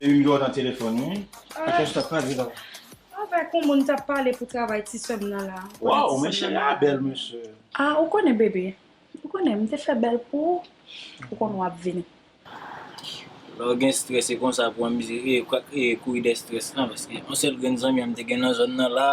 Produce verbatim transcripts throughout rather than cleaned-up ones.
Wi, m gen w nan telefòn, wi. Ak kiyès w t ap pale la? Avèk yon moun m t ap pale pou travay ti sè m nan la. Ou konnen ti sè m nan la. Waw, men cheri a bèl, mesye. Ah, ou konnen, bebe. Ou konnen, m te fè bèl pou ou. Ou konnen w ap vini. Lè w gen estrès, se konsa pou w anmize, e, kwa-, e, kouri dèyè estrès lan, paske yon sèl grenn zanmi an m te gen nan zòn nan la,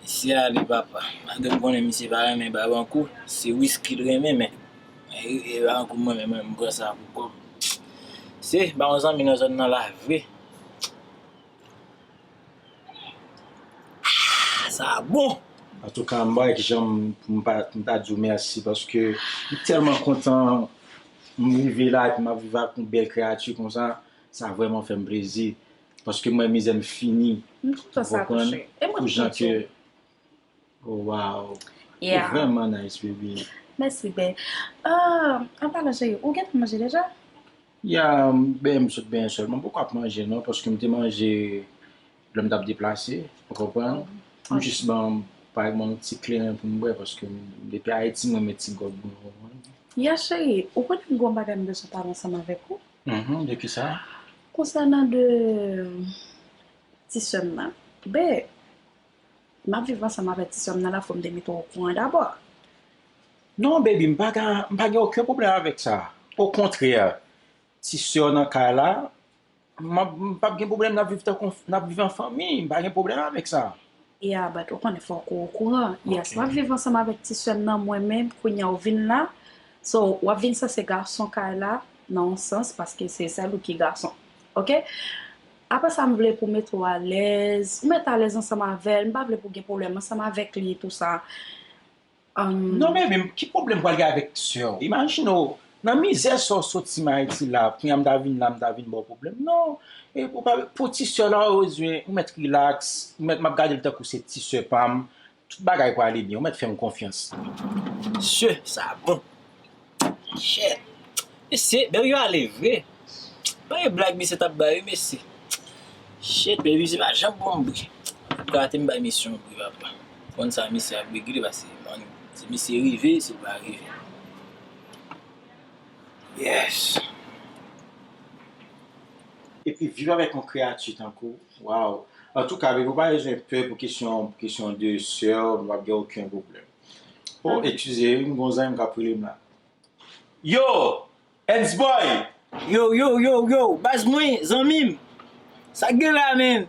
misye ale, papa. Malgre m konnen misye pa renmen bay bankou, se wiski l renmen, men, e, e, bankou mwen, men, mwen, m pran sa pou kò m. Se, ba yon zanmi nan zòn nan la, vre. Sa bon! Antouka, m pa wè ki jan m, m pa, m ta di w mèsi, paske m tèlman kontan m rive la, epi m ap viv ak yon bèl kreyati konsa, sa vrèman fè m plezi. Paske m wè mizè m fini. M kontan sa tou, cheri. E mwen tou, cheri. Pou jan ke, oh, wow. Yeah. Ou vrèman nice, baby. Mèsi, bè. Ah, an palan, cheri, ou gentan manje deja? Ya, m benyen, m sot benyen sèlman. M poko ap manje non, paske m te manje lè m t ap deplase, ou konprann? M jis ban, parèt ban yon ti kleren pou m bwè, paske m, depi Ayiti, m renmen ti gòg mwen, ou konprann? Ya, cheri, ou konnen m gen yon bagay m bezwen pale ansanm avèk ou? Mhm, de kisa? Konsènan de ti sè m nan. Bè, m ap viv ansanm avèk ti sè m nan la, fò m te mete w okouran dabò. Non, baby, m pa gen, m pa gen okenn pwoblèm avèk sa. Okontrè, ti sè w nan kay la, m ap, m p ap gen pwoblèm, n ap viv tankou, n ap viv an fanmi, m pa gen pwoblèm avèk sa. Yeah, but ou konnen fòk ou okouran. Yes, m ap viv ansanm avèk ti sè m nan mwen menm, kounye a ou vin la. So, w ap vin sanse gason kay la, nan yon sans, paske se sèl ou ki gason. Oke? Apre sa, m vle pou mete w alèz, ou mete alèz ansanm avè l, m pa vle pou gen pwoblèm ansanm avèk li, tou sa. Um, non, men, men, ki pwoblèm pral gen avèk sè w? Imajine w, nan mizè sa w soti m Ayiti la, kounye a m ta vin la, m ta vin ba w pwoblèm. Non, e pou pa, pou ti sè la, ou bezwen, ou mèt rilaks, ou mèt, m ap gade l tankou se ti sè pa m, tout bagay prale byen, ou mèt fè m konfyans. Sè, sa bon. Shit. Mesye, bèl yo ale vre. Pa gen blag misye t ap bay, wi, mesye. Shit, baby, misye pa janm bon bri. Gate m bay misye yon bri, papa. Konn sa misye ap regle, paske, man, si misye rive, si l pa rive. Yes. Epi viv avèk yon kreyati tankou, waw. Antouka, baby, ou pa bezwen pè pou kesyon, pou kesyon de sè w, nou p ap gen okenn pwoblèm. Oh, eskize, wi, m gon zanmi m k ap rele m la. Yo, Ernst Boy! Yo, yo, yo, yo, baz mwen, zanmi m. Sa k gen la, menn?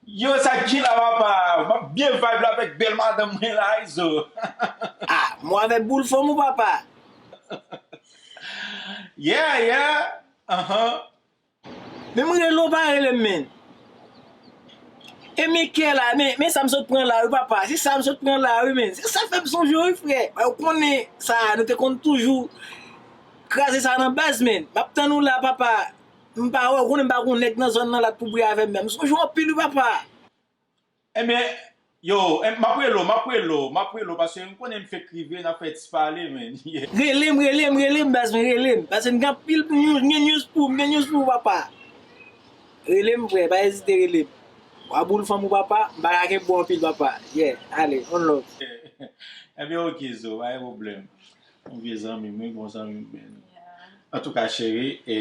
Yo, sa k gen la, papa? M ap byen vibe la avèk bèl madanm mwen la, Izo. Ah, mwen avèk boul fanm ou, papa? Yeah, yeah. Ahan. Men m rele w pa rele m, menn. E men kè la, men, men sa m sot pran la, wi, papa. Se sa m sot pran la, wi, menn. Se sa fè m sonje w, wi, frè. Ou konnen sa, nou te konn toujou kraze sa nan baz, menn. M ap tann ou la, papa. M pa wè, ou konnen m pa gon nèg nan zòn nan la t pou bri avè m, men. M sonje w anpil, wi, papa. Ebyen, yo, em, m ap rele w, m ap rele w, m ap rele w, paske m konnen m fèk rive, n ap fè ti pale, men. Yeah. Rele m, rele m, rele m, baz mwen, rele m. Paske m gen anpil news, m gen news pou, m gen news pou ou, papa. Rele m, frè, pa ezite rele m. Wa boul fanm ou, papa, m pa ka kenbe w anpil, papa. Yeah, ale, on love. Ebyen, oke, Zo, pa gen pwoblèm. Yon vye zanmi m, wi, bon zanmi m, men. Yeah. Antouka, cheri, e,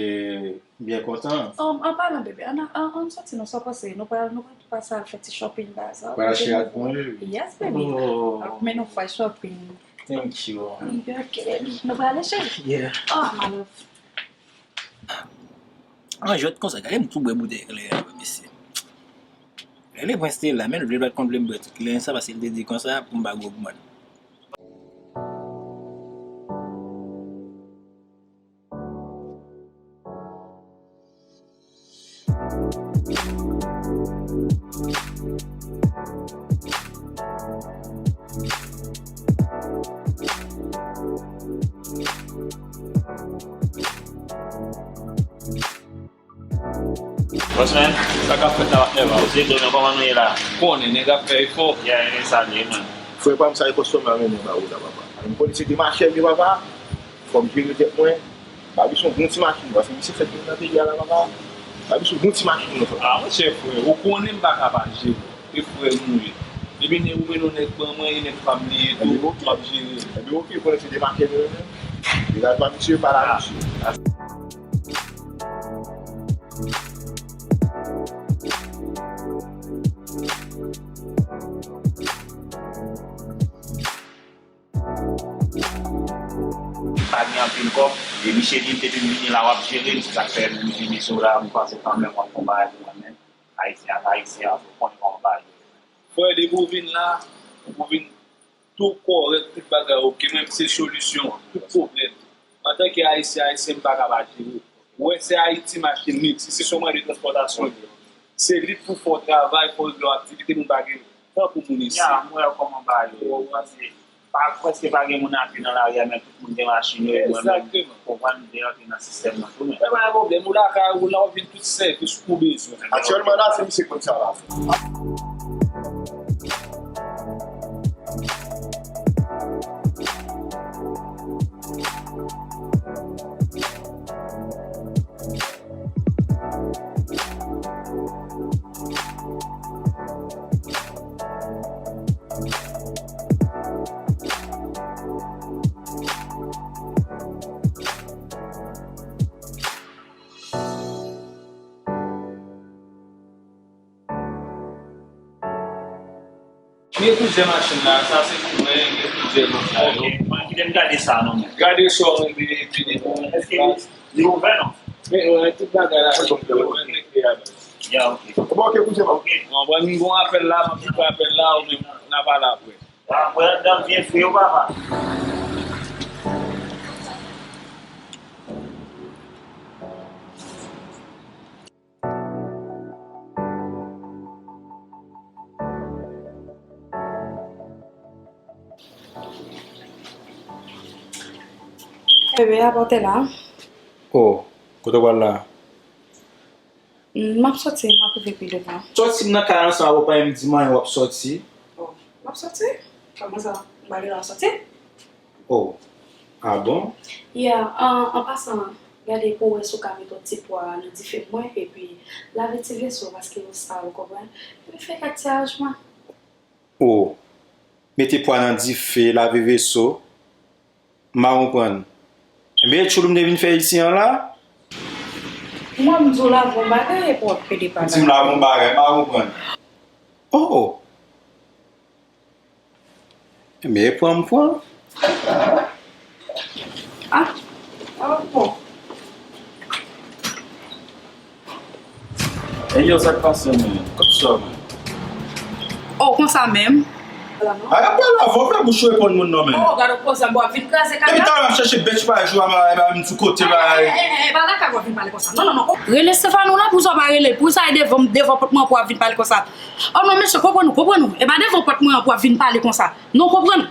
m byen kontan. Um, an palan, bebe, ann, ann, ann soti non, sa w panse? Nou pral, nou pral pase al fè ti shopping, baza. Pral achte ak mwen, bebe? Yes, baby. Oh. Ap mennen w fè shopping. Thank you. Ok, baby. Nou prale, cheri? Yeah. Oh, my love. An jwèt konsa, gade m tou bwè boutèy kleren an, mesye. Rele pran Stella, men l vle bat kont vle m bwè tout kleren sa, paske l te di konsa pou m pa gwo gouman. Boss man, sa k ap fèt la, patnè pa? Poze do, men kòman nou ye la? Konnen, nèg ap fè efò. Yeah, e sa l ye, man. Frè pa m, sa e kòstòm la mennen ba ou la, papa. M konnen se demachè m ye, papa. Fò m jere tèt mwen. Babi se yon bon ti machin, paske misye fèk vin nan peyi a la, papa. Babi se yon bon ti machin, non, frè. Ah, monchè, frè, ou konnen m pa ka pa jere. E frè m ou ye. Epi nèg ou mennen yon nèg ban mwen, e nèg pa m li ye tou, m ap jere. Ebyen, oke, konnen se demachè m ye, men. Degaj pa misye, pa la, misye. Ah. kòb. E misye di m depi m vini la w ap jere m, se sa k fè m vini sou la, m panse kanmenm w ap fè yon bagay pou mwen menm. Ayisyen ak Ayisyen, ou konnen kòman bagay yo ye. Frè, depi w vin la, ou vin tou kòrèk, tout bagay oke, menm se solisyon tout pwoblèm. Antanke Ayisyen, Ayisyen, m pa ka pa jere w. Ou wè, se Ayiti machin m ye, se, se yon mwayen de transpòtasyon l ye. Se li pou fè w travay, fè w regle w aktivite, moun pa gen tan pou moun isi. Ya, m wè kòman bagay yo ye, paske pa, prèske pa gen moun a pye nan lari a, men tout moun gen machin yo, e mwen menm, ou konprann, m te rantre nan sistèm nan tou, men. Men pa gen pwoblèm, ou lakay ou la, w ap jwenn tout sèvis ou bezwen. Aktyèlman la, se misye k konn sa l ap fè. Gen plizyè machin la, sa se pou mwen, gen plizyè lòt la yo. Ok, mwen kite m gade sa non men. Gade sa w rele epi depi w... Èske li, li ouvè non? Men, men, tout bagay la se ouvè, men klè a baz. Ya, ok. Bon, ok, koute m. Ok. Bon, bon, m gon apèl la, m ap koupe apèl la, ou menm, n a pale apre. Apre, anndan byen fre wi, papa. Bebe, apa w te la? Oh, kote w pral la? Mm, m ap soti, m ap rive pi devan. Sòti m nan kay ansanm avè w, pa menm di m anyen w ap sòti. Oh, m ap soti? Kòman sa? M pa gentan soti? Oh, ah bon? Yeah, an, an pasan, gade pou w wè si w ka mete yon ti pwa nan dife pou mwen, epi lave ti veso, paske yo sal, ou konprann? Epi fè kèk ti aranjman. Oh, mete pwa nan dife, lave veso, m pa konprann. Ebyen, e tchoul m te vin fè isi an la? Mwen, m di w lave yon bagay, epi w ap pede pa lave. Ou di m lave yon bagay, m pa konprann. Oh, oh. Men pran m pran. Ah, ah, bon. Ey, yo, sa k pase, men? Kot sa, men? Oh, konsa menm? Ay, ap pale avè w, fè bouch ou reponn moun non, men. Oh, gade w konsa, bon, ap vin kraze kaka. Depi talè m ap chèche bèch pa jou a, m sou kote, bay. Eh, eh, eh, pa lakay w ap vin pale konsa. Non, non, non. Rele Stefano la, pou sa pa rele, pou sa e devan, devan pòt mwen pou w ap vin pale konsa. Oh non, mesye, konprann ou, konprann ou. E pa devan pòt mwen an pou w ap vin pale konsa. Non, konprann.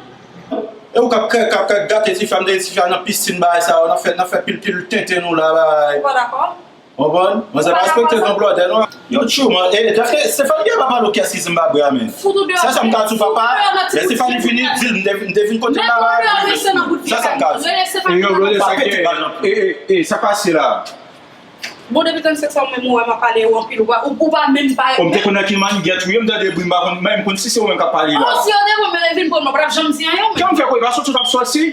E ou k ap, k ap, k ap gate tifi a, m te di tifi a nan pisin bagay sa yo, nan fè, nan fè pil, pil tenten nou la, bay. Ou pa dakò? Konprann? Manzè pa respekte non blòdè non. Yo, tchou, man, e, Daphne, Stéphane gen pa pale w kiyès ki di m pa bwè a, men. Sa, sa m ka di w, papa, lè Stéphane vini, di l, m te, m te vin kote l la, bay. Sa, sa m ka di w. E, yo, blòdè, sa k pete bal nan pye. E, e, e, sa k pase la? Bon, depi trannsenk sa, ou menm, ou wè m ap pale ou anpil, ou pa, ou, ou pa menm pa. Oh, m te konn nan ki mannigèt ou ye, m tande bri, m pa konn, m pa menm konn si se ou menm k ap pale la. Oh, si yo te bon, men lè vin pran m, ou pa t ap janm di anyen, ou menm. Kè m fè kò, e pa soti w t ap soti.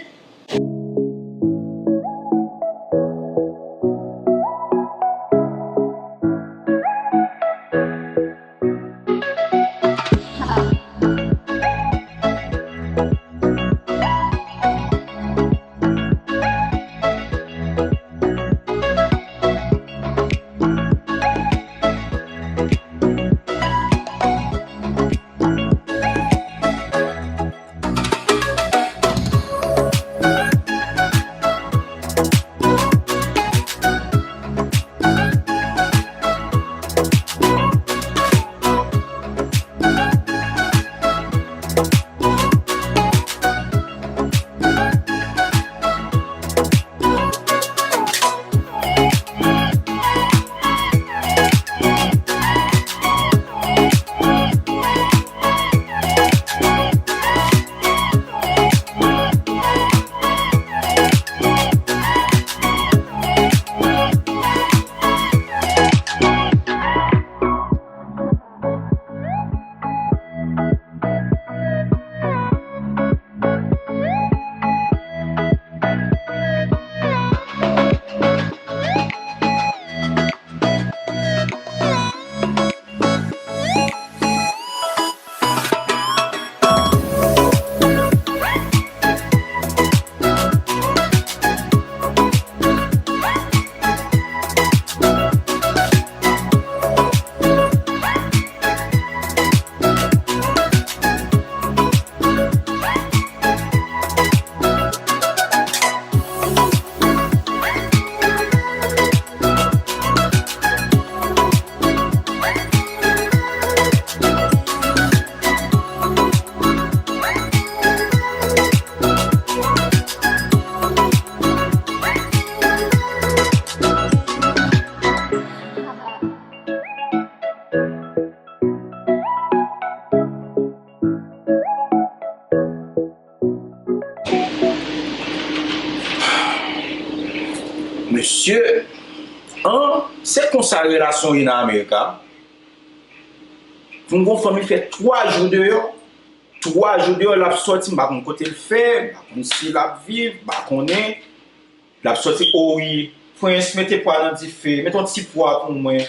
Mesye, an, se konsa relasyon ye nan Amerika. Pou m gon fanmi fè twa jou deyò, twa jou deyò, l ap sòti, m pa konn kote l fè, m pa konn si l ap viv, m pa konnen. L ap sòti, o wi, Prince, mete pwa nan dife, mete yon ti pwa pou mwen.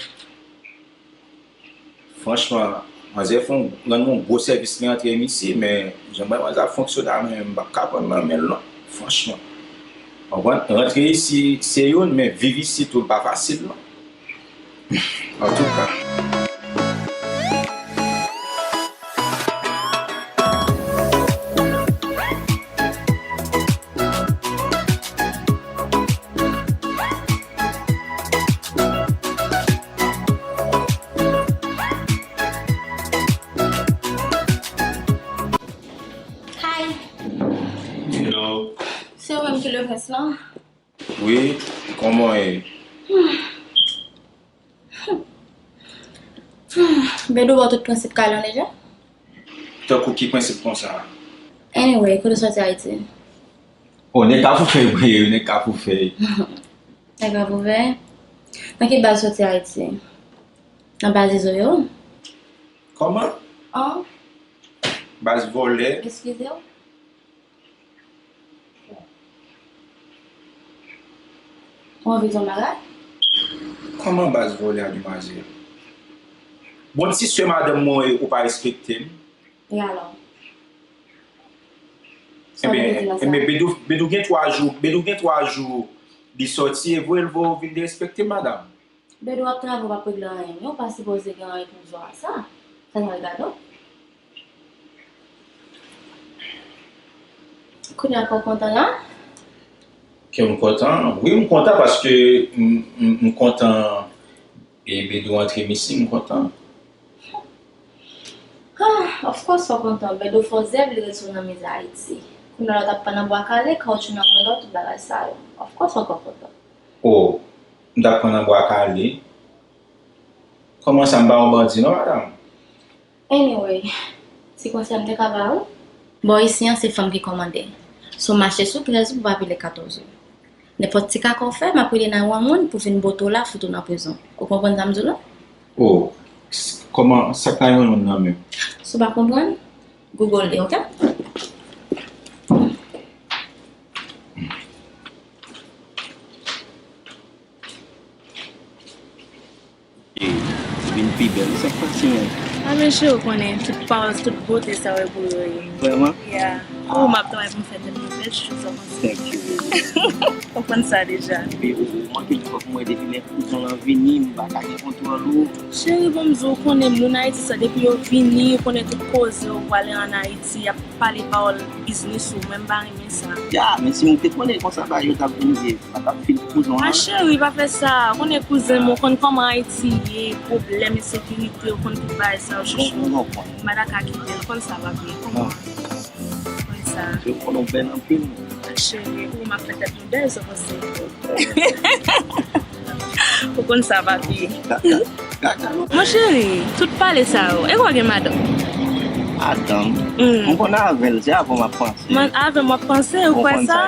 Franchman, manzè fè yon, rann mwen yon gwo sèvis, li antre m isi, men jan mwen wè manzè ap fonksyone a, mwen menm m p ap ka pran l nan men l non, franchman. Konprann? Rantre isi, se youn, men viv isi tou, l pa fasil non. Antouka. Hi. Hello. Se ou menm ki le prince lan? Wi, kòman w ye? Bedou ba w tout prensip kay lan deja? Tankou ki prensip konsa? Anyway, kote w sòti Ayiti? Oh, nèg Kafoufèy, wi, nèg Kafoufèy. Nèg Kafoufèy? Nan ki baz w sòti Ayiti? Nan baz Izo yo? Kòman? An? Baz vòlè? Eskize w. Ou anvi di yon bagay? Kòman baz vòlè a, demwazèl? Bon, ti sè madanm mwen, ou pa respekte m. E alò? Sa w vle di nan sa? Ebyen, ebyen, Bedou, Bedou gen twa jou, Bedou gen twa jou li sòti, e vre l voye w vin derespekte m, madanm. Bedou ap travay, w p ap regle anyen. Ou pa sipoze gen anyen pou w di a sa. Sa n al gade w. Kounye a kè w kontan la? Kè m kontan? Wi, m kontan paske m, m, m kontan e Bedou antre m isi, m kontan. Ah, of course w kontan. Bedou fè w zèv, li retounen nan mize Ayiti. Kounye a w t ap pran nan bwa kale, kawotchou nan manda w, tout bagay sa yo. Of course w kontan. Oh, m t ap pran nan bwa kale. Kòman sa, m pa yon bandi non, madanm. Anyway, ti konsèy m te ka ba ou. Bò isi an se fanm ki kòmande. Si w mache sou trèz ou, pou pa pile katòz ou. Nenpòt ti kaka w fè, m ap rele nine one one pou vin bote w la, fout ou nan prizon. Ou konprann sa m di w la? Oh, s-, kòman, sa k nine one one nan menm? Si w pa konprann, Google li, oke? Vin pi bèl. Sa k pase menm? A men cheri, ou konnen, tout pawòl, tout bote sa yo e pou yo ye. Vrèman? Yeah. Pou ou m ap travay pou m fè tèt mwen bèl, chouchou, sa w panse? Thank you, baby. Ou konn sa deja. Epi ou, ou manke di fòk mwen depi lè kouzen w lan vini, m pa ka gen kontwòl ou. Cheri, bon, m di w, ou konnen moun Ayiti sa, depi yo vini, ou konnen tout koze yo prale ann Ayiti, y ap pale pawòl biznis ou, mwen m pa renmen sa. Ya, men si m te konnen konsa bagay yo t ap vin ye, m pa t ap fin kouzen an. A cheri, pa fè sa. Ou konnen kouzen m, ou konn kòman Ayiti ye, pwoblèm ensekirite, ou konn tout bagay sa yo, chouchou. M pa ta ka kite l, ou konn sa, papi. Kòman? Ou konn sa. Ou konnen w bèl anpil. A cheri, ou m ap fè tèt nou bèl, sa w panse? Ou konn sa, papi. Mon cheri, tout pale sa yo, e w gen madanm? Madanm? Mm. M konn avè l, se avè w m ap panse. Mwen, avè m w ap panse, ou kwè sa?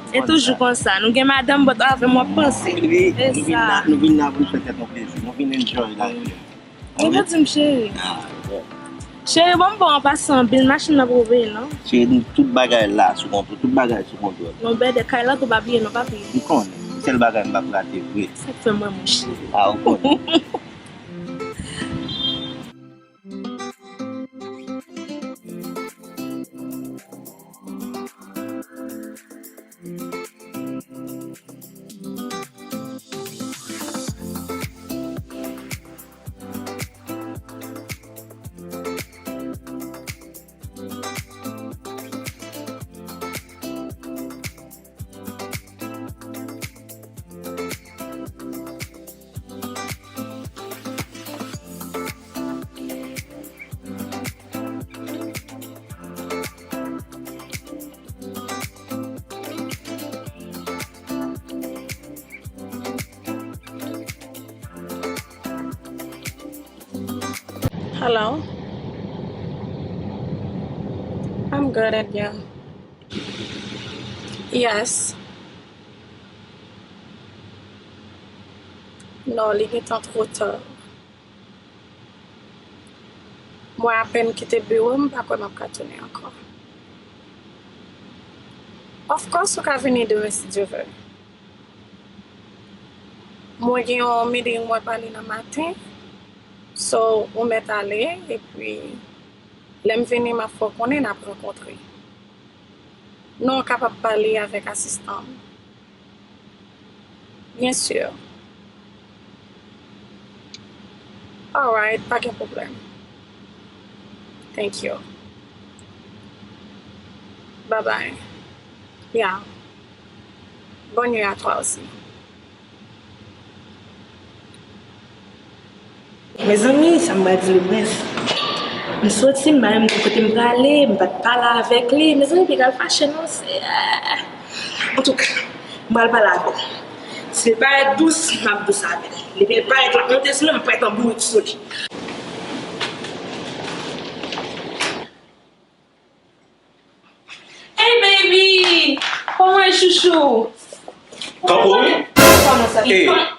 E toujou konsa, nou gen madanm, but avè m w ap panse. Wi, nou vin la, nou vin la pou n fè tèt nou plezi, nou vin enjoy lavi. Ou pa di m cheri. Ah, bon. Cheri, bon, bon, an pasan, bil machin nan pou ou peye, non? Cheri, tout bagay la sou kontwòl, tout bagay sou kontwòl. Non, bèdè, kay la tou pa peye, non, papi. M konnen, sèl bagay m p ap rate vre. Sa k fè mwen, mon cheri. Ah, ou konnen. Hello. I'm good, and you? Yes. Non, li gentan twò ta. Mwen apèn kite biwo, m pa kwè m ap ka tounen ankò. Of course, ou ka vini demen si Dye vle. Mwen gen yon meeting mwen pale nan maten. So, ou mèt ale, epi lè m vini, m ap fè w konnen n ap rankontre. Non, w kapab pale avèk asistan m. Byen si. Alright, pa gen pwoblèm. Thank you. Bye bye. Yeah. Bonne nuit à toi aussi. Mezanmi, sa m pral di le prince. M soti, m pa menm konn kote m prale, m pa t pale avèk li. Mezanmi, piga l fache non, se... Antouka, m pral pale avè l. Si l parèt dous, m ap dous avè l. Depi l parèt, l ap monte sou mwen, m ap parèt an bourik sou li. Hey baby, kòman w ye chouchou? Kanpo wi. Kòman sa? Hey, kanpo.